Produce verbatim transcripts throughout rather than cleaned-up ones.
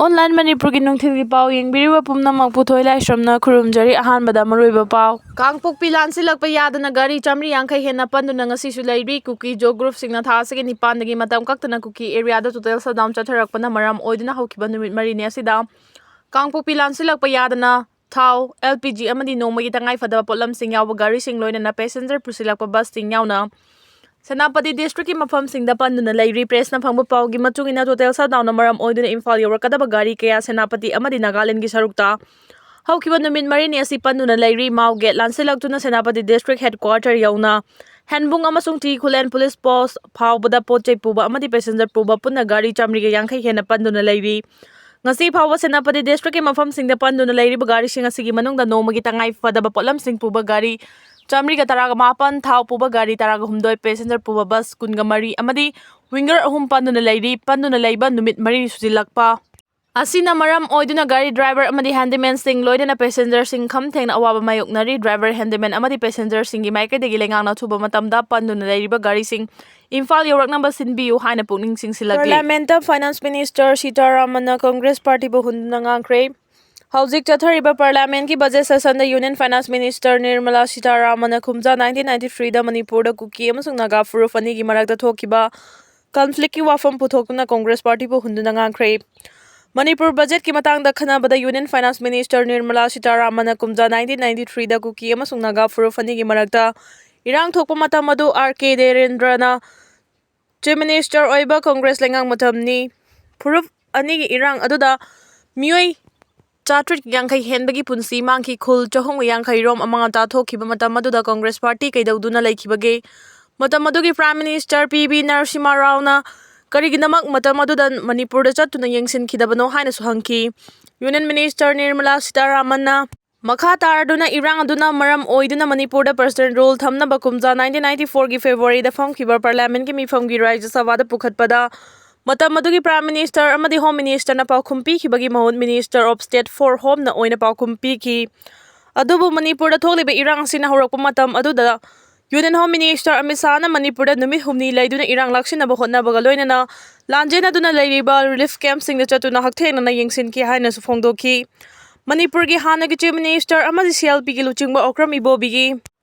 Online ꯃꯅꯤꯄꯨꯔꯒꯤ ꯅꯨꯡꯊꯤꯜꯒꯤ ꯄꯥꯎ ꯌꯦꯡꯕꯤꯔꯤꯕ ꯄꯨꯝꯅꯃꯛꯄꯨ ꯊꯣꯏ ꯂꯥꯏꯁ꯭ꯔꯝꯅ ꯈꯨꯔꯨꯝꯖꯔꯤ꯫ ꯑꯍꯥꯟꯕꯗ ꯃꯔꯨꯑꯣꯏꯕ ꯄꯥꯎ꯫ ꯀꯥꯡꯄꯣꯛꯄꯤ ꯂꯥꯟꯁꯤꯜꯂꯛꯄ ꯌꯥꯗꯅ ꯒꯥꯔꯤ ꯆꯥꯃꯔꯤ ꯌꯥꯡꯈꯩ ꯍꯦꯟꯅ ꯄꯟꯗꯨꯅ ꯉꯁꯤꯁꯨ ꯂꯩꯔꯤ꯫ ꯀꯨꯀꯤ ꯖꯣ ꯒ꯭ꯔꯨꯞꯁꯤꯡꯅ ꯊꯥ ꯑꯁꯤꯒꯤ ꯅꯤꯄꯥꯟꯗꯒꯤ ꯃꯇꯝ ꯀꯛꯇꯅ ꯀꯨꯀꯤ ꯑꯦꯔꯤꯌꯥꯗ ꯇꯣꯇꯦꯜ ꯁꯠꯗꯥꯎꯟ ꯆꯠꯊꯔꯛꯄꯅ ꯃꯔꯝ ꯑꯣꯏꯗꯨꯅ ꯍꯧꯈꯤꯕ ꯅꯨꯃꯤꯠ ꯃꯔꯤꯅꯤ ꯑꯁꯤꯗ ꯀꯥꯡꯄꯣꯛꯄꯤ ꯂꯥꯟꯁꯤꯜꯂꯛꯄ ꯌꯥꯗꯅ ꯊꯥꯎ, ꯑꯦꯜ ꯄꯤ ꯖꯤ ꯑꯃꯗꯤ ꯅꯣꯡꯃꯒꯤ ꯇꯉꯥꯏ ꯐꯗꯕ ꯄꯣꯠꯂꯝꯁꯤꯡ ꯌꯥꯎꯕ ꯒꯥꯔꯤꯁꯤꯡ, ꯂꯣꯏꯅꯅ ꯄꯦꯁꯦꯟꯖꯔ ꯄꯨꯁꯤꯜꯂꯛꯄ ꯕꯁꯁꯤꯡ ꯌꯥꯎꯅ ꯁꯦꯅꯥꯄꯇꯤ ꯗꯤꯁꯇ꯭ꯔꯤꯛꯀꯤ ꯃꯐꯝꯁꯤꯡꯗ ꯄꯟꯗꯨꯅ ꯂꯩꯔꯤ꯫ ꯄ꯭ꯔꯦꯁꯅ ꯐꯪꯕ ꯄꯥꯎꯒꯤ ꯃꯇꯨꯡ ꯏꯟꯅ, ꯇꯣꯇꯦꯜ ꯁꯠꯗꯥꯎꯟꯅ ꯃꯔꯝ ꯑꯣꯏꯗꯨꯅ ꯏꯝꯐꯥꯜ ꯌꯧꯔꯛꯀꯗꯕ ꯒꯥꯔꯤ ꯀꯌꯥ ꯁꯦꯅꯥꯄꯇꯤ ꯑꯃꯗꯤ ꯅꯥꯒꯥꯂꯦꯟꯒꯤ ꯁꯔꯨꯛꯇ ꯍꯧꯈꯤꯕ ꯅꯨꯃꯤꯠ ꯃꯔꯤꯅꯤ ꯑꯁꯤ ꯄꯟꯗꯨꯅ ꯂꯩꯔꯤ꯫ ꯃꯥꯎ ꯒꯦꯠ ꯂꯥꯟꯁꯤꯜꯂꯛꯇꯨꯅ ꯁꯦꯅꯥꯄꯇꯤ ꯗꯤꯁꯇ꯭ꯔꯤꯛ ꯍꯦꯗꯀ꯭ꯋꯥꯔꯇꯔ ꯌꯧꯅ ꯍꯦꯟꯕꯨꯡ ꯑꯃꯁꯨꯡ ꯇꯤ ꯈꯨꯂꯦꯟ ꯄꯨꯂꯤꯁ ꯄꯣꯁ ꯐꯥꯎꯕꯗ ꯄꯣꯠ ꯆꯩ ꯄꯨꯕ ꯑꯃꯗꯤ ꯄꯦꯁꯦꯟꯖꯔ ꯄꯨꯕ ꯄꯨꯟꯅ ꯒꯥꯔꯤ ꯆꯥꯃꯔꯤꯒ ꯌꯥꯡꯈꯩ ꯍꯦꯟꯅ ꯄꯟꯗꯨꯅ ꯂꯩꯔꯤ꯫ ꯉꯁꯤ ꯐꯥꯎꯕ ꯁꯦꯅꯥꯄꯇꯤ ꯗꯤꯁꯇ꯭ꯔꯤꯛꯀꯤ ꯃꯐꯝꯁꯤꯡꯗ ꯄꯟꯗꯨꯅ ꯂꯩꯔꯤꯕ ꯒꯥꯔꯤꯁꯤꯡ ꯑꯁꯤꯒꯤ ꯃꯅꯨꯡꯗ ꯅꯣꯡꯃꯒꯤ ꯇꯉꯥꯏ ꯐꯗꯕ ꯄꯣꯠꯂꯝꯁꯤꯡ ꯄꯨꯕ ꯒꯥꯔꯤ ꯆꯥꯃꯔꯤꯒ ꯇꯔꯥꯒ ꯃꯥꯄꯟ, ꯊꯥꯎ ꯄꯨꯕ ꯒꯥꯔꯤ ꯇꯔꯥꯒ ꯍꯨꯝꯗꯣꯏ, ꯄꯦꯁꯦꯟꯖꯔ ꯄꯨꯕ ꯕꯁ ꯀꯨꯟꯒ ꯃꯔꯤ ꯑꯃꯗꯤ ꯋꯤꯡꯒꯔ ꯑꯍꯨꯝ ꯄꯟꯗꯨꯅ ꯂꯩꯔꯤ꯫ ꯄꯟꯗꯨꯅ ꯂꯩꯕ ꯅꯨꯃꯤꯠ ꯃꯔꯤꯅꯤ ꯁꯨꯖꯤꯜꯂꯛꯄ ꯑꯁꯤꯅ ꯃꯔꯝ ꯑꯣꯏꯗꯨꯅ ꯒꯥꯔꯤ ꯗ꯭ꯔꯥꯏꯚꯔ ꯑꯃꯗꯤ ꯍꯦꯟꯗꯤꯃꯦꯟꯁꯤꯡ, ꯂꯣꯏꯅꯅ ꯄꯦꯁꯦꯟꯖꯔꯁꯤꯡ ꯈꯝ ꯊꯦꯡꯅ ꯑꯋꯥꯕ ꯃꯥꯌꯣꯛꯅꯔꯤ꯫ ꯗ꯭ꯔꯥꯏꯚꯔ, ꯍꯦꯟꯗꯤꯃꯦꯟ ꯑꯃꯗꯤ ꯄꯦꯁꯦꯟꯖꯔꯁꯤꯡꯒꯤ ꯃꯥꯏꯀꯩꯗꯒꯤ ꯂꯩꯉꯥꯛꯅ ꯑꯊꯨꯕ ꯃꯇꯝꯗ ꯄꯟꯗꯨꯅ ꯂꯩꯔꯤꯕ ꯒꯥꯔꯤꯁꯤꯡ ꯏꯝꯐꯥꯜ ꯌꯧꯔꯛꯅꯕ ꯁꯤꯟꯕꯤꯌꯨ ꯍꯥꯏꯅ ꯄꯨꯛꯅꯤꯡ ꯆꯤꯡꯁꯤꯜꯂꯛꯂꯤ꯫ ꯄꯥꯔꯂꯤꯌꯥꯃꯦꯟꯠꯇ ꯐꯥꯏꯅꯥꯟꯁ ꯃꯤꯅꯤꯁꯇꯔ ꯁꯤꯇꯥꯔꯥꯃꯟꯅ ꯀꯪꯒ꯭ꯔꯦꯁ ꯄꯥꯔꯇꯤꯕꯨ ꯍꯨꯟꯗꯨꯅ ꯉꯥꯡꯈ꯭ꯔꯦ꯫ ꯍꯧꯖꯤꯛ ꯆꯠꯊꯔꯤꯕ ꯄꯥꯔꯂꯤꯌꯥꯃꯦꯟꯠꯀꯤ ꯕꯖꯦꯠ ꯁꯦꯁꯟꯗ ꯌꯨꯅꯤꯌꯟ ꯐꯥꯏꯅꯥꯟꯁ ꯃꯤꯅꯤꯁꯇꯔ ꯅꯤꯔꯃꯂꯥ ꯁꯤꯇꯥꯔꯥꯃꯟꯅ ꯀꯨꯝꯖꯥ ꯅꯥꯏꯟꯇꯤꯟ ꯅꯥꯏꯟꯇꯤ ꯊ꯭ꯔꯤꯗ ꯃꯅꯤꯄꯨꯔꯗ ꯀꯨꯀꯤ ꯑꯃꯁꯨꯡ ꯅꯥꯒꯥ ꯐꯨꯔꯨꯞ ꯑꯅꯤꯒꯤ ꯃꯔꯛꯇ ꯊꯣꯛꯈꯤꯕ ꯀꯟꯐ꯭ꯂꯤꯛꯀꯤ ꯋꯥꯐꯝ ꯄꯨꯊꯣꯛꯇꯨꯅ ꯀꯪꯒ꯭ꯔꯦꯁ ꯄꯥꯔꯇꯤꯕꯨ ꯍꯨꯟꯗꯨꯅ ꯉꯥꯡꯈ꯭ꯔꯦ꯫ ꯃꯅꯤꯄꯨꯔ ꯕꯖꯦꯠꯀꯤ ꯃꯇꯥꯡꯗ ꯈꯟꯅꯕꯗ ꯌꯨꯅꯤꯌꯟ ꯐꯥꯏꯅꯥꯟꯁ ꯃꯤꯅꯤꯁꯇꯔ ꯅꯤꯔꯃꯂꯥ ꯁꯤꯇꯥꯔꯥꯃꯟꯅ ꯀꯨꯝꯖꯥ ꯅꯥꯏꯟꯇꯤꯟ ꯅꯥꯏꯟꯇꯤ ꯊ꯭ꯔꯤꯗ ꯀꯨꯀꯤ ꯑꯃꯁꯨꯡ ꯅꯥꯒꯥ ꯐꯨꯔꯨꯞ ꯑꯅꯤꯒꯤ ꯃꯔꯛꯇ ꯏꯔꯥꯡ ꯊꯣꯛꯄ ꯃꯇꯝ ꯑꯗꯨ ꯑꯥꯔ ꯀꯦ ꯗꯦꯔꯦꯟꯗ꯭ꯔꯅ ꯆꯤꯐ ꯃꯤꯅꯤꯁꯇꯔ ꯑꯣꯏꯕ ꯀꯪꯒ꯭ꯔꯦꯁ ꯂꯩꯉꯥꯛ ꯃꯇꯝꯅꯤ꯫ ꯐꯨꯔꯨꯞ ꯑꯅꯤꯒꯤ ꯏꯔꯥꯡ ꯑꯗꯨꯗ ꯃꯤꯑꯣꯏ ꯆꯥꯇ꯭ꯔꯦꯠ ꯌꯥꯡꯈꯩ ꯍꯦꯟꯕꯒꯤ ꯄꯨꯟꯁꯤ ꯃꯥꯡꯈꯤ, ꯈꯨꯜ ꯆꯍꯨꯝꯒ ꯌꯥꯡꯈꯩ ꯔꯣꯝ ꯑꯃꯥꯡ ꯑꯇꯥ ꯊꯣꯛꯈꯤꯕ ꯃꯇꯝ ꯑꯗꯨꯗ ꯀꯪꯒ꯭ꯔꯦꯁ ꯄꯥꯔꯇꯤ ꯀꯩꯗꯧꯗꯨꯅ ꯂꯩꯈꯤꯕꯒꯦ? ꯃꯇꯝ ꯑꯗꯨꯒꯤ ꯄ꯭ꯔꯥꯏꯝ ꯃꯤꯅꯤꯁꯇꯔ ꯄꯤ ꯚꯤ ꯅꯔꯁꯤꯃꯍꯥ ꯔꯥꯎꯅ ꯀꯔꯤꯒꯤꯗꯃꯛ ꯃꯇꯝ ꯑꯗꯨꯗ ꯃꯅꯤꯄꯨꯔꯗ ꯆꯠꯇꯨꯅ ꯌꯦꯡꯁꯤꯟꯈꯤꯗꯕꯅꯣ ꯍꯥꯏꯅꯁꯨ ꯍꯪꯈꯤ꯫ ꯌꯨꯅꯤꯌꯟ ꯃꯤꯅꯤꯁꯇꯔ ꯅꯤꯔꯃꯂꯥ ꯁꯤꯇꯥꯔꯥꯃꯟꯅ ꯃꯈꯥ ꯇꯥꯔꯗꯨꯅ ꯏꯔꯥꯡ ꯑꯗꯨꯅ ꯃꯔꯝ ꯑꯣꯏꯗꯨꯅ ꯃꯅꯤꯄꯨꯔꯗ ꯄꯔꯁꯅꯦꯜ ꯔꯨꯜ ꯊꯝꯅꯕ ꯀꯨꯝꯖꯥ ꯅꯥꯏꯟꯇꯤꯟ ꯅꯥꯏꯟꯇꯤ ꯐꯣꯔꯒꯤ ꯐꯦꯕ꯭ꯔꯨꯋꯥꯔꯤꯗ ꯐꯝꯈꯤꯕ ꯄꯥꯔꯂꯤꯌꯥꯃꯦꯟꯠꯀꯤ ꯃꯤꯐꯝꯒꯤ ꯔꯥꯖ꯭ꯌ ꯁꯚꯥꯗ ꯄꯨꯈꯠꯄꯗ ꯃꯇꯝ ꯑꯗꯨꯒꯤ ꯄ꯭ꯔꯥꯏꯝ ꯃꯤꯅꯤꯁꯇꯔ ꯑꯃꯗꯤ ꯍꯣꯝ ꯃꯤꯅꯤꯁꯇꯔꯅ ꯄꯥꯎꯈꯨꯝ ꯄꯤꯈꯤꯕꯒꯤ ꯃꯍꯨꯠ ꯃꯤꯅꯤꯁꯇꯔ ꯑꯣꯐ ꯁ꯭ꯇꯦꯠ ꯐꯣꯔ ꯍꯣꯝꯅ ꯑꯣꯏꯅ ꯄꯥꯎꯈꯨꯝ ꯄꯤꯈꯤ꯫ ꯑꯗꯨꯕꯨ ꯃꯅꯤꯄꯨꯔꯗ ꯊꯣꯛꯂꯤꯕ ꯏꯔꯥꯡ ꯑꯁꯤꯅ ꯍꯧꯔꯛꯄ ꯃꯇꯝ ꯑꯗꯨꯗ Union Home Minister ꯑꯃꯤꯠ ꯁꯥꯍꯅ ꯃꯅꯤꯄꯨꯔꯗ ꯅꯨꯃꯤꯠ ꯍꯨꯝꯅꯤ ꯂꯩꯗꯨꯅ ꯏꯔꯥꯡ ꯂꯥꯛꯁꯤꯟꯅꯕ ꯍꯣꯠꯅꯕꯒ ꯂꯣꯏꯅꯅ ꯂꯥꯟꯖꯦꯟꯅꯗꯨꯅ ꯂꯩꯔꯤꯕ relief camp ꯁꯤꯡꯗ ꯆꯠꯇꯨꯅ ꯍꯛꯊꯦꯡꯅꯅ ꯌꯦꯡꯁꯤꯟꯈꯤ ꯍꯥꯏꯅꯁꯨ ꯐꯣꯡꯗꯣꯛꯈꯤ꯫ ꯃꯅꯤꯄꯨꯔꯒꯤ ꯍꯥꯟꯅꯒꯤ Chief Minister ꯑꯃꯗꯤ C L P ꯒꯤ ꯂꯨꯆꯤꯡꯕ ꯑꯣꯀ꯭ꯔꯝ ꯏꯕꯣꯕꯤꯒꯤ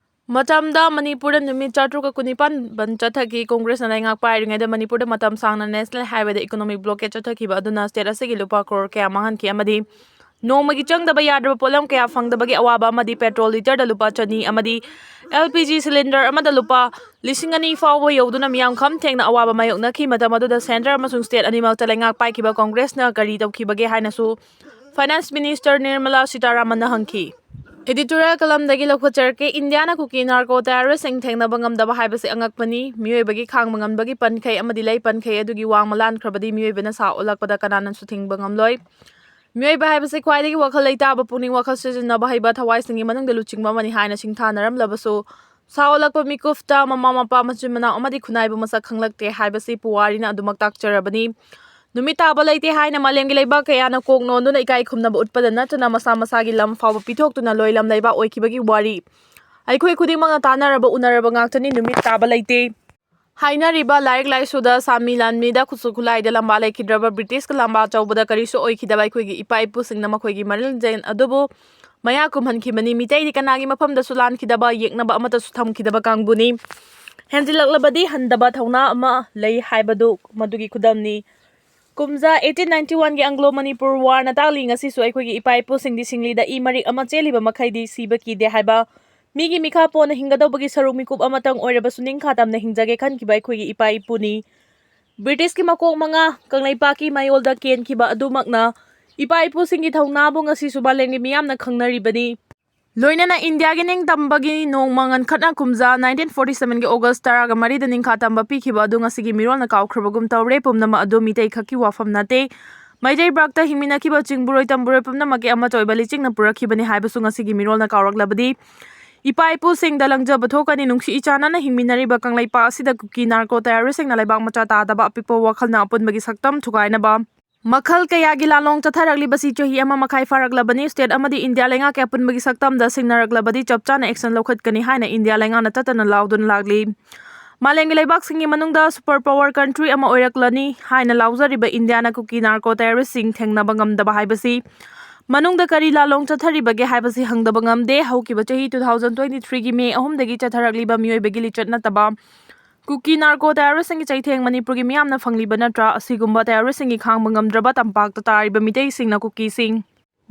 ꯃꯇꯝꯗ ꯃꯅꯤꯄꯨꯔꯗ ꯅꯨꯃꯤꯠ ꯆꯥꯇ꯭ꯔꯨꯛꯀ ꯀꯨꯟꯅꯤꯄꯥꯟ ꯕꯟ ꯆꯠꯊꯈꯤ꯫ ꯀꯣꯡꯒ꯭ꯔꯦꯁꯅ ꯂꯩꯉꯥꯛ ꯄꯥꯏꯔꯤꯉꯩꯗ ꯃꯅꯤꯄꯨꯔꯗ ꯃꯇꯝ ꯁꯥꯡꯅ National Highway ꯗ economic blockade ꯆꯠꯊꯈꯤꯕ ꯑꯗꯨꯅ state ꯑꯁꯤꯒꯤ ꯂꯨꯄꯥ ꯀ꯭ꯔꯣꯔ ꯀꯌꯥ ꯃꯥꯡꯍꯟꯈꯤ ꯑꯃꯗꯤ ꯅꯣꯡꯃꯒꯤ ꯆꯪꯗꯕ ꯌꯥꯗ꯭ꯔꯕ ꯄꯣꯠꯂꯝ ꯀꯌꯥ ꯐꯪꯗꯕꯒꯤ ꯑꯋꯥꯕ ꯑꯃꯗꯤ petrol litre ꯗ ꯂꯨꯄꯥ ꯆꯅꯤ ꯑꯃꯗꯤ L P G cylinder ꯑꯃꯗ ꯂꯨꯄꯥ ꯂꯤꯁꯤꯡ ꯑꯅꯤ ꯐꯥꯎꯕ ꯌꯧꯗꯨꯅ ꯃꯤꯌꯥꯝ ꯈꯝ ꯊꯦꯡꯅ ꯑꯋꯥꯕ ꯃꯥꯌꯣꯛꯅꯈꯤ꯫ ꯃꯇꯝ ꯑꯗꯨꯗ centre ꯑꯃꯁꯨꯡ state ꯑꯅꯤꯃꯛꯇ ꯂꯩꯉꯥꯛ ꯄꯥꯏꯈꯤꯕ ꯀꯣꯡꯒ꯭ꯔꯦꯁꯅ ꯀꯔꯤ ꯇꯧꯈꯤꯕꯒꯦ ꯍꯥꯏꯅꯁꯨ Finance Minister Nirmala Sitharaman ꯅ ꯍꯪꯈꯤ꯫ Editorial ꯀꯂꯝꯗꯒꯤ ꯂꯧꯈꯠꯆꯔꯛꯀꯦ꯫ ꯏꯟꯗꯤꯌꯥꯅ ꯀꯨꯀꯤ narco terrorist ꯁꯤꯡ ꯊꯦꯡꯅꯕ ꯉꯝꯗꯕ ꯍꯥꯏꯕꯁꯤ ꯑꯉꯛꯄꯅꯤ꯫ ꯃꯤꯑꯣꯏꯕꯒꯤ ꯈꯥꯡꯕ ꯉꯝꯕꯒꯤ ꯄꯟꯈꯩ ꯑꯃꯗꯤ ꯂꯩ ꯄꯟꯈꯩ ꯑꯗꯨꯒꯤ ꯋꯥꯡꯃ ꯂꯥꯟꯈ꯭ꯔꯕꯗꯤ ꯃꯤꯑꯣꯏꯕꯅ ꯁꯥ ꯑꯣꯜꯂꯛꯄꯗ ꯀꯅꯥꯅꯁꯨ ꯊꯤꯡꯕ ꯉꯝꯂꯣꯏ꯫ ꯃꯤꯑꯣꯏꯕ ꯍꯥꯏꯕꯁꯤ ꯈ꯭ꯋꯥꯏꯗꯒꯤ ꯋꯥꯈꯜ ꯂꯩꯇꯥꯕ, ꯄꯨꯛꯅꯤꯡ ꯋꯥꯈꯜ ꯁꯤꯖꯤꯟꯅꯕ ꯍꯩꯕ ꯊꯋꯥꯏꯁꯤꯡꯒꯤ ꯃꯅꯨꯡꯗ ꯂꯨꯆꯤꯡꯕ ꯑꯃꯅꯤ ꯍꯥꯏꯅ ꯁꯤꯡꯊꯥꯅꯔꯝꯂꯕꯁꯨ, ꯁꯥ ꯑꯣꯜꯂꯛꯄ ꯃꯤꯀꯨꯞꯇ ꯃꯃꯥ ꯃꯄꯥ, ꯃꯆꯤꯟ ꯃꯅꯥꯎ ꯑꯃꯗꯤ ꯈꯨꯟꯅꯥꯏꯕꯨ ꯃꯁꯛ ꯈꯪꯂꯛꯇꯦ ꯍꯥꯏꯕꯁꯤ ꯄꯨꯋꯥꯔꯤꯅ ꯑꯗꯨꯃꯛ ꯇꯥꯛꯆꯔꯕꯅꯤ꯫ ꯅꯨꯃꯤꯠ ꯇꯥꯕ ꯂꯩꯇꯦ ꯍꯥꯏꯅ ꯃꯥꯂꯦꯝꯒꯤ ꯂꯩꯕꯥꯛ ꯀꯌꯥꯅ ꯀꯣꯛ ꯅꯣꯟꯗꯨꯅ ꯏꯀꯥꯏ ꯈꯨꯝꯅꯕ ꯎꯠꯄꯗ ꯅꯠꯇꯅ ꯃꯁꯥ ꯃꯁꯥꯒꯤ ꯂꯝ ꯐꯥꯎꯕ ꯄꯤꯊꯣꯛꯇꯨꯅ ꯂꯣꯏꯂꯝ ꯂꯩꯕꯥꯛ ꯑꯣꯏꯈꯤꯕꯒꯤ ꯋꯥꯔꯤ ꯑꯩꯈꯣꯏ ꯈꯨꯗꯤꯡꯃꯛꯅ ꯇꯥꯟꯅꯔꯕ ꯎꯅꯔꯕ ꯉꯥꯛꯇꯅꯤ꯫ ꯅꯨꯃꯤꯠ ꯇꯥꯕ ꯂꯩꯇꯦ ꯍꯥꯏꯅꯔꯤꯕ ꯂꯥꯏꯔꯤꯛ ꯂꯥꯏꯁꯨꯗ, ꯁꯥꯃꯤ ꯂꯥꯟꯃꯤꯗ, ꯈꯨꯠꯁꯨ ꯈꯨꯠꯂꯥꯏꯗ ꯂꯝꯕꯥ ꯂꯩꯈꯤꯗ꯭ꯔꯕ ꯕ꯭ꯔꯤꯇꯤꯁꯀ ꯂꯝꯕꯥ ꯆꯧꯕꯗ ꯀꯔꯤꯁꯨ ꯑꯣꯏꯈꯤꯗꯕ ꯑꯩꯈꯣꯏꯒꯤ ꯏꯄꯥ ꯏꯄꯨꯁꯤꯡꯅ ꯃꯈꯣꯏꯒꯤ ꯃꯔꯤꯜ ꯂꯦꯟꯖꯦꯜ ꯑꯗꯨꯕꯨ ꯃꯌꯥ ꯀꯨꯝꯍꯟꯈꯤꯕꯅꯤ꯫ ꯃꯤꯇꯩꯗꯤ ꯀꯅꯥꯒꯤ ꯃꯐꯝꯗꯁꯨ ꯂꯥꯟꯈꯤꯗꯕ, ꯌꯦꯛꯅꯕ ꯑꯃꯠꯇꯁꯨ ꯊꯝꯈꯤꯗꯕ ꯀꯥꯡꯕꯨꯅꯤ꯫ ꯍꯦꯟꯖꯤꯜꯂꯛꯂꯕꯗꯤ ꯍꯟꯗꯕ ꯊꯧꯅꯥ ꯑꯃ ꯂꯩ ꯍꯥꯏꯕꯗꯨ ꯃꯗꯨꯒꯤ ꯈꯨꯗꯝꯅꯤ꯫ ꯀꯨꯝꯖꯥ eighteen ninety one ꯒꯤ Anglo Manipur War ꯅ ꯇꯥꯛꯂꯤ, ꯉꯁꯤꯁꯨ ꯑꯩꯈꯣꯏꯒꯤ ꯏꯄꯥ ꯏꯄꯨꯁꯤꯡꯗꯤ ꯁꯤꯡꯂꯤꯗ ꯏ ꯃꯔꯤꯛ ꯑꯃ ꯆꯦꯜꯂꯤꯕ ꯃꯈꯩꯗꯤ ꯁꯤꯕ ꯀꯤꯗꯦ ꯍꯥꯏꯕ, ꯃꯤꯒꯤ ꯃꯤꯈꯥ ꯄꯣꯟꯅ ꯍꯤꯡꯒꯗꯧꯕꯒꯤ ꯁꯔꯨꯛ ꯃꯤꯀꯨꯞ ꯑꯃꯇꯪ ꯑꯣꯏꯔꯕꯁꯨ ꯅꯤꯡꯈꯥ ꯇꯝꯅ ꯍꯤꯡꯖꯒꯦ ꯈꯟꯈꯤꯕ ꯑꯩꯈꯣꯏꯒꯤ ꯏꯄꯥ ꯏꯄꯨꯅꯤ꯫ ꯕ꯭ꯔꯤꯇꯤꯁꯀꯤ ꯃꯀꯣꯛ ꯃꯉꯥ ꯀꯪꯂꯩꯄꯥꯛꯀꯤ ꯃꯌꯣꯜꯗ ꯀꯦꯟꯈꯤꯕ ꯑꯗꯨꯃꯛꯅ ꯏꯄꯥ ꯏꯄꯨꯁꯤꯡꯒꯤ ꯊꯧꯅꯥꯕꯨ ꯉꯁꯤꯁꯨ ꯃꯥꯂꯦꯝꯒꯤ ꯃꯤꯌꯥꯝꯅ ꯈꯪꯅꯔꯤꯕꯅꯤ꯫ ꯂꯣꯏꯅꯅ ꯏꯟꯗꯤꯌꯥꯒꯤ ꯅꯤꯡꯇꯝꯕꯒꯤ ꯅꯣꯡꯃ ꯉꯟꯈꯠꯅ ꯀꯨꯝꯖꯥ nineteen forty seven ꯒꯤ August ꯇꯔꯥꯒ ꯃꯔꯤꯗ ꯅꯤꯡꯈꯥ ꯇꯝꯕ ꯄꯤꯈꯤꯕ ꯑꯗꯨ ꯉꯁꯤꯒꯤ ꯃꯤꯔꯣꯜꯅ ꯀꯥꯎꯈ꯭ꯔꯕꯒꯨꯝ ꯇꯧꯔꯦ꯫ ꯄꯨꯝꯅꯃꯛ ꯑꯗꯨ ꯃꯤꯇꯩ ꯈꯛꯀꯤ ꯋꯥꯐꯝ ꯅꯠꯇꯦ꯫ ꯃꯩꯇꯩ ꯕ꯭ꯔꯛꯇ ꯍꯤꯡꯃꯤꯟꯅꯈꯤꯕ ꯆꯤꯡꯕꯨꯔꯣꯏ ꯇꯝꯕꯨꯔꯣꯏ ꯄꯨꯝꯅꯃꯛꯀꯤ ꯑꯃꯠꯇ ꯑꯣꯏꯕ ꯂꯤꯆꯤꯡꯅ ꯄꯨꯔꯛꯈꯤꯕꯅꯤ ꯍꯥꯏꯕꯁꯨ ꯉꯁꯤꯒꯤ ꯃꯤꯔꯣꯜꯅ ꯀꯥꯎꯔꯛꯂꯕꯗꯤ ꯏꯄꯥ ꯏꯄꯨꯁꯤꯡꯗ ꯂꯪꯖꯕ ꯊꯣꯛꯀꯅꯤ꯫ ꯅꯨꯡꯁꯤ ꯏꯆꯥꯟꯅꯅ ꯍꯤꯡꯃꯤꯟꯅꯔꯤꯕ ꯀꯪꯂꯩꯄꯥꯛ ꯑꯁꯤꯗ ꯀꯨꯀꯤ narco terrorist ꯁꯤꯡꯅ ꯂꯩꯕꯥꯛ ꯃꯆꯥ ꯇꯥꯗꯕ ꯑꯄꯤꯛꯄ ꯋꯥꯈꯜꯅ ꯑꯄꯨꯟꯕꯒꯤ ꯁꯛꯇꯝ ꯊꯨꯒꯥꯏꯅꯕ ꯃꯈꯜ ꯀꯌꯥꯒꯤ ꯂꯥꯂꯣꯡ ꯆꯠꯊꯔꯛꯂꯤꯕꯁꯤ ꯆꯍꯤ ꯑꯃ ꯃꯈꯥꯏ ꯐꯥꯔꯛꯂꯕꯅꯤ꯫ ꯁ꯭ꯇꯦꯠ ꯑꯃꯗꯤ ꯏꯟꯗꯤꯌꯥ ꯂꯩꯉꯥꯛꯀꯤ ꯑꯄꯨꯟꯕꯒꯤ ꯁꯛꯇꯝꯗ ꯁꯤꯡꯅꯔꯛꯂꯕꯗꯤ ꯆꯞ ꯆꯥꯅ ꯑꯦꯛꯁꯟ ꯂꯧꯈꯠꯀꯅꯤ ꯍꯥꯏꯅ ꯏꯟꯗꯤꯌꯥ ꯂꯩꯉꯥꯛꯅ ꯇꯠꯇꯅ ꯂꯥꯎꯗꯨꯅ ꯂꯥꯛꯂꯤ꯫ ꯃꯥꯂꯦꯝꯒꯤ ꯂꯩꯕꯥꯛꯁꯤꯡꯒꯤ ꯃꯅꯨꯡꯗ ꯁꯨꯄꯔ ꯄꯥꯋꯔ ꯀꯟꯇ꯭ꯔꯤ ꯑꯃ ꯑꯣꯏꯔꯛꯂꯅꯤ ꯍꯥꯏꯅ ꯂꯥꯎꯖꯔꯤꯕ ꯏꯟꯗꯤꯌꯥꯅ ꯀꯨꯀꯤ ꯅꯥꯔꯀꯣ ꯇꯦꯔꯣꯔꯤꯁꯁꯤꯡ ꯊꯦꯡꯅꯕ ꯉꯝꯗꯕ ꯍꯥꯏꯕꯁꯤ, ꯃꯅꯨꯡꯗ ꯀꯔꯤ ꯂꯥꯂꯣꯡ ꯆꯠꯊꯔꯤꯕꯒꯦ ꯍꯥꯏꯕꯁꯤ ꯍꯪꯗꯕ ꯉꯝꯗꯦ꯫ ꯍꯧꯈꯤꯕ ꯆꯍꯤ two thousand twenty three ꯒꯤ ꯃꯦ ꯑꯍꯨꯝꯗꯒꯤ ꯆꯠꯊꯔꯛꯂꯤꯕ ꯃꯤꯑꯣꯏꯕꯒꯤ ꯂꯤꯆꯠ ꯅꯠꯇꯕ ꯀꯨꯀꯤ ꯅꯥꯔꯀꯣ ꯇꯦꯔꯣꯔꯤꯁꯁꯤꯡꯒꯤ ꯆꯩꯊꯦꯡ ꯃꯅꯤꯄꯨꯔꯒꯤ ꯃꯤꯌꯥꯝꯅ ꯐꯪꯂꯤꯕ ꯅꯠꯇ꯭ꯔꯥ? ꯑꯁꯤꯒꯨꯝꯕ ꯇꯦꯔꯣꯔꯤꯁꯁꯤꯡꯒꯤ ꯈꯥꯡꯕ ꯉꯝꯗ꯭ꯔꯕ ꯇꯝꯄꯥꯛꯇ ꯇꯥꯔꯤꯕ ꯃꯤꯇꯩꯁꯤꯡꯅ ꯀꯨꯀꯤꯁꯤꯡ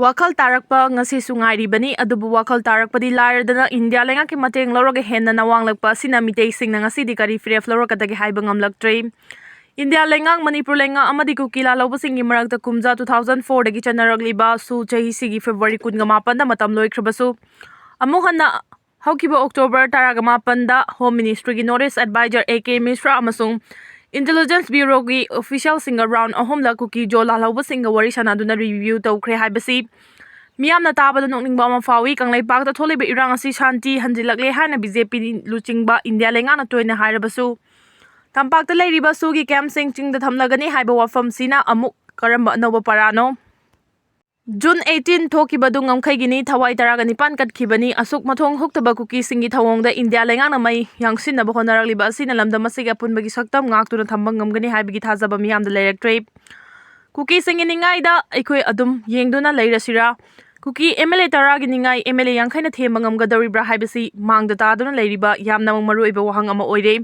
ꯋꯥꯈꯜ ꯇꯥꯔꯛꯄ ꯉꯁꯤꯁꯨ ꯉꯥꯏꯔꯤꯕꯅꯤ꯫ ꯑꯗꯨꯕꯨ ꯋꯥꯈꯜ ꯇꯥꯔꯛꯄꯗꯤ ꯂꯥꯏꯔꯗꯅ ꯏꯟꯗꯤꯌꯥ ꯂꯩꯉꯥꯛꯀꯤ ꯃꯇꯦꯡ ꯂꯧꯔꯒ ꯍꯦꯟꯅ ꯅꯋꯥꯡꯂꯛꯄ ꯑꯁꯤꯅ ꯃꯤꯇꯩꯁꯤꯡꯅ ꯉꯁꯤꯗꯤ ꯀꯔꯤ ꯐꯤꯔꯦꯞ ꯂꯧꯔꯛꯀꯗꯒꯦ ꯍꯥꯏꯕ ꯉꯝꯂꯛꯇ꯭ꯔꯦ꯫ ꯏꯟꯗꯤꯌꯥ ꯂꯩꯉꯥꯛ, ꯃꯅꯤꯄꯨꯔ ꯂꯩꯉꯥꯛ ꯑꯃꯗꯤ ꯀꯨꯀꯤ ꯂꯥꯜꯍꯧꯕꯁꯤꯡꯒꯤ ꯃꯔꯛꯇ ꯀꯨꯝꯖꯥ two thousand four ꯗꯒꯤ ꯆꯠꯅꯔꯛꯂꯤꯕ ꯁꯨ ꯆꯍꯤꯁꯤꯒꯤ ꯐꯦꯕ꯭ꯔꯨꯋꯥꯔꯤ ꯀꯨꯟꯒ ꯃꯥꯄꯟꯗ ꯃꯇꯝ ꯂꯣꯏꯈ꯭ꯔꯕꯁꯨ, ꯑꯃꯨꯛ ꯍꯟꯅ ꯍꯧꯈꯤꯕ ꯑꯣꯛꯇꯣꯕꯔ ꯇꯔꯥꯒ ꯃꯥꯄꯟꯗ ꯍꯣꯝ ꯃꯤꯅꯤꯁꯇ꯭ꯔꯤꯒꯤ north east adviser A K Mishra ꯑꯃꯁꯨꯡ ꯏꯟꯇꯦꯂꯤꯖꯦꯟꯁ ꯕ꯭ꯌꯨꯔꯣꯒꯤ ꯑꯣꯐꯤꯁꯤꯌꯦꯜꯁꯤꯡꯒ ꯔꯥꯎꯟ ꯑꯍꯨꯝꯂꯛ ꯀꯨꯀꯤ ꯖꯣ ꯂꯥꯜꯍꯧꯕꯁꯤꯡꯒ ꯋꯥꯔꯤ ꯁꯥꯟꯅꯗꯨꯅ ꯔꯤꯚ꯭ꯌꯨ ꯇꯧꯈ꯭ꯔꯦ ꯍꯥꯏꯕꯁꯤ ꯃꯤꯌꯥꯝꯅ ꯇꯥꯕꯗ ꯅꯣꯛꯅꯤꯡꯕ ꯑꯃ ꯐꯥꯎꯏ꯫ ꯀꯪꯂꯩꯄꯥꯛꯇ ꯊꯣꯛꯂꯤꯕ ꯏꯔꯥꯡ ꯑꯁꯤ ꯁꯥꯟꯇꯤ ꯍꯟꯖꯤꯜꯂꯛꯂꯦ ꯍꯥꯏꯅ ꯕꯤ ꯖꯦ ꯄꯤ ꯂꯨꯆꯤꯡꯕ ꯏꯟꯗꯤꯌꯥ ꯂꯩꯉꯥꯛꯅ ꯇꯣꯏꯅ ꯍꯥꯏꯔꯕꯁꯨ, ꯇꯝꯄꯥꯛꯇ ꯂꯩꯔꯤꯕ ꯁꯨꯒꯤ ꯀꯦꯝꯞꯁꯤꯡ ꯆꯤꯡꯗ ꯊꯝꯂꯒꯅꯤ ꯍꯥꯏꯕ ꯋꯥꯐꯝꯁꯤꯅ ꯑꯃꯨꯛ ꯀꯔꯝꯕ ꯑꯅꯧꯕ ꯄꯔꯥꯅꯣ? June eighteen ꯊꯣꯛꯈꯤꯕꯗꯨ ꯉꯝꯈꯩꯒꯤꯅꯤ꯫ ꯊꯋꯥꯏ ꯇꯔꯥꯒ ꯅꯤꯄꯥꯟ ꯀꯠꯈꯤꯕꯅꯤ꯫ ꯑꯁꯨꯛ ꯃꯊꯣꯡ ꯍꯨꯛꯇꯕ ꯀꯨꯀꯤꯁꯤꯡꯒꯤ ꯊꯧꯑꯣꯡꯗ ꯏꯟꯗꯤꯌꯥ ꯂꯩꯉꯥꯛꯅ ꯃꯩ ꯌꯥꯡꯁꯤꯟꯅꯕ ꯍꯣꯠꯅꯔꯛꯂꯤꯕ ꯑꯁꯤꯅ ꯂꯝꯗꯝ ꯑꯁꯤꯒꯤ ꯑꯄꯨꯟꯕꯒꯤ ꯁꯛꯇꯝ ꯉꯥꯛꯇꯨꯅ ꯊꯝꯕ ꯉꯝꯒꯅꯤ ꯍꯥꯏꯕꯒꯤ ꯊꯥꯖꯕ ꯃꯤꯌꯥꯝꯗ ꯂꯩꯔꯛꯇ꯭ꯔꯦ꯫ ꯀꯨꯀꯤꯁꯤꯡꯒꯤ ꯅꯤꯡꯉꯥꯏꯗ ꯑꯩꯈꯣꯏ ꯑꯗꯨꯝ ꯌꯦꯡꯗꯨꯅ ꯂꯩꯔꯁꯤꯔꯥ? ꯀꯨꯀꯤ ꯑꯦꯝ ꯑꯦꯜ ꯑꯦ ꯇꯔꯥꯒꯤ ꯅꯤꯡꯉꯥꯏ ꯑꯦꯝ ꯑꯦꯜ ꯑꯦ ꯌꯥꯡꯈꯩꯅ ꯊꯦꯝꯕ ꯉꯝꯒꯗꯧꯔꯤꯕ꯭ꯔꯥ ꯍꯥꯏꯕꯁꯤ ꯃꯥꯡꯗ ꯇꯥꯗꯨꯅ ꯂꯩꯔꯤꯕ ꯌꯥꯝꯅꯃꯛ ꯃꯔꯨꯑꯣꯏꯕ ꯋꯥꯍꯪ ꯑꯃ ꯑꯣꯏꯔꯦ꯫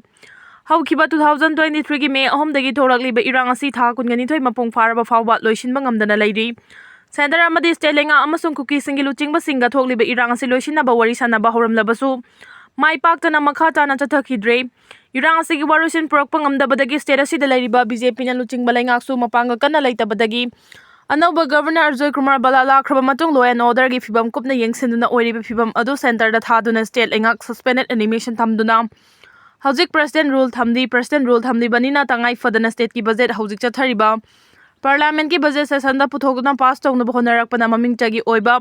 ꯍꯧꯈꯤꯕ two thousand twenty three ꯒꯤ ꯃꯦ ꯑꯍꯨꯝꯗꯒꯤ ꯊꯣꯛꯂꯛꯂꯤꯕ ꯏꯔꯥꯡ ꯑꯁꯤ ꯊꯥ ꯀꯨꯟꯒ ꯅꯤꯊꯣꯏ ꯃꯄꯨꯡ ꯐꯥꯔꯕ ꯐꯥꯎꯕ ꯂꯣꯏꯁꯤꯟꯕ ꯉꯝꯗꯅ ꯂꯩꯔꯤ꯫ ꯁꯦꯟꯇꯔ ꯑꯃꯗꯤ ꯁ꯭ꯇꯦꯠ ꯂꯩꯉꯥꯛ ꯑꯃꯁꯨꯡ ꯀꯨꯀꯤꯁꯤꯡꯒꯤ ꯂꯨꯆꯤꯡꯕꯁꯤꯡꯒ ꯊꯣꯛꯂꯤꯕ ꯏꯔꯥꯡ ꯑꯁꯤ ꯂꯣꯏꯁꯤꯟꯅꯕ ꯋꯥꯔꯤ ꯁꯥꯟꯅꯕ ꯍꯧꯔꯝꯂꯕꯁꯨ, ꯃꯥꯏ ꯄꯥꯛꯇꯅ ꯃꯈꯥ ꯇꯥꯅ ꯆꯠꯊꯈꯤꯗ꯭ꯔꯦ꯫ ꯏꯔꯥꯡ ꯑꯁꯤꯒꯤ ꯋꯥꯔꯣꯏꯁꯤꯟ ꯄꯨꯔꯛꯄ ꯉꯝꯗꯕꯗꯒꯤ ꯁ꯭ꯇꯦꯠ ꯑꯁꯤꯗ ꯂꯩꯔꯤꯕ ꯕꯤ ꯖꯦ ꯄꯤꯅ ꯂꯨꯆꯤꯡꯕ ꯂꯩꯉꯥꯛꯁꯨ ꯃꯄꯥꯡꯒꯜ ꯀꯟꯅ ꯂꯩꯇꯕꯗꯒꯤ ꯑꯅꯧꯕ ꯒꯚꯔꯅꯔ ꯑꯖꯣꯏ ꯀꯨꯃꯥꯔ ꯕꯂꯥ ꯂꯥꯛꯈ꯭ꯔꯕ ꯃꯇꯨꯡ law and order ꯒꯤ ꯐꯤꯕꯝ ꯀꯨꯞꯅ ꯌꯦꯡꯁꯤꯟꯗꯨꯅ ꯑꯣꯏꯔꯤꯕ ꯐꯤꯕꯝ ꯑꯗꯨ ꯁꯦꯟꯇꯔꯗ ꯊꯥꯗꯨꯅ ꯁ꯭ꯇꯦꯠ ꯂꯩꯉꯥꯛ suspended animation ꯊꯝꯗꯨꯅ ꯍꯧꯖꯤꯛ president rule ꯊꯝꯂꯤ꯫ President rule ꯊꯝꯂꯤꯕꯅꯤꯅ ꯇꯉꯥꯏ ꯐꯗꯅ ꯁ꯭ꯇꯦꯠꯀꯤ ꯕꯖꯦꯠ ꯍꯧꯖꯤꯛ ꯆꯠꯊꯔꯤꯕ ꯄꯥꯔꯂꯤꯌꯥꯃꯦꯟꯠꯀꯤ ꯕꯖꯦꯠ ꯁꯦꯁꯟꯗ ꯄꯨꯊꯣꯛꯇꯨꯅ ꯄꯥꯁ ꯇꯧꯅꯕ ꯍꯣꯠꯅꯔꯛꯄꯅ ꯃꯃꯤꯡ ꯆꯒꯤ ꯑꯣꯏꯕ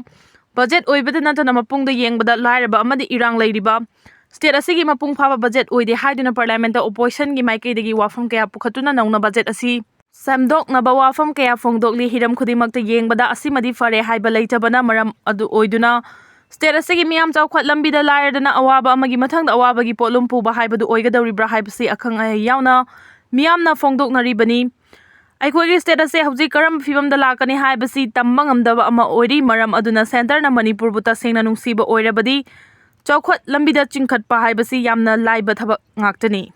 ꯕꯖꯦꯠ ꯑꯣꯏꯕꯗ ꯅꯠꯇꯅ ꯃꯄꯨꯡꯗ ꯌꯦꯡꯕꯗ ꯂꯥꯏꯔꯕ ꯑꯃꯗꯤ ꯏꯔꯥꯡ ꯂꯩꯔꯤꯕ ꯁ꯭ꯇꯦꯠ ꯑꯁꯤꯒꯤ ꯃꯄꯨꯡ ꯐꯥꯕ ꯕꯖꯦꯠ ꯑꯣꯏꯗꯦ ꯍꯥꯏꯗꯨꯅ ꯄꯥꯔꯂꯤꯌꯥꯃꯦꯟꯠꯇ opposition ꯒꯤ ꯃꯥꯏꯀꯩꯗꯒꯤ ꯋꯥꯐꯝ ꯀꯌꯥ ꯄꯨꯈꯠꯇꯨꯅ ꯅꯧꯅ ꯕꯖꯦꯠ ꯑꯁꯤ ꯁꯦꯝꯗꯣꯛꯅꯕ ꯋꯥꯐꯝ ꯀꯌꯥ ꯐꯣꯡꯗꯣꯛꯂꯤ꯫ ꯍꯤꯔꯝ ꯈꯨꯗꯤꯡꯃꯛꯇ ꯌꯦꯡꯕꯗ ꯑꯁꯤꯃꯗꯤ ꯐꯔꯦ ꯍꯥꯏꯕ ꯂꯩꯇꯕꯅ ꯃꯔꯝ ꯑꯗꯨ ꯑꯣꯏꯗꯨꯅ ꯁ꯭ꯇꯦꯠ ꯑꯁꯤꯒꯤ ꯃꯤꯌꯥꯝ ꯆꯥꯎꯈꯠ ꯂꯝꯕꯤꯗ ꯂꯥꯏꯔꯗꯅ ꯑꯋꯥꯕ ꯑꯃꯒꯤ ꯃꯊꯪꯗ ꯑꯋꯥꯕꯒꯤ ꯄꯣꯠꯂꯨꯝ ꯄꯨꯕ ꯍꯥꯏꯕꯗꯨ ꯑꯣꯏꯒꯗꯧꯔꯤꯕ꯭ꯔꯥ ꯍꯥꯏꯕꯁꯤ ꯑꯈꯪ ꯑꯍꯩ ꯌꯥꯎꯅ ꯃꯤꯌꯥꯝꯅ ꯐꯣꯡꯗꯣꯛꯅꯔꯤꯕꯅꯤ꯫ ꯑꯩꯈꯣꯏꯒꯤ ꯁ꯭ꯇꯦꯠ ꯑꯁꯦ ꯍꯧꯖꯤꯛ ꯀꯔꯝꯕ ꯐꯤꯕꯝꯗ ꯂꯥꯛꯀꯅꯤ ꯍꯥꯏꯕꯁꯤ ꯇꯝꯕ ꯉꯝꯗꯕ ꯑꯃ ꯑꯣꯏꯔꯤ꯫ ꯃꯔꯝ ꯑꯗꯨꯅ ꯁꯦꯟꯇꯔꯅ ꯃꯅꯤꯄꯨꯔꯕꯨ ꯇꯁꯦꯡꯅ ꯅꯨꯡꯁꯤꯕ ꯑꯣꯏꯔꯕꯗꯤ ꯆꯥꯎꯈꯠ ꯂꯝꯕꯤꯗ ꯆꯤꯡꯈꯠꯄ ꯍꯥꯏꯕꯁꯤ ꯌꯥꯝꯅ ꯂꯥꯏꯕ ꯊꯕꯛ ꯉꯥꯛꯇꯅꯤ꯫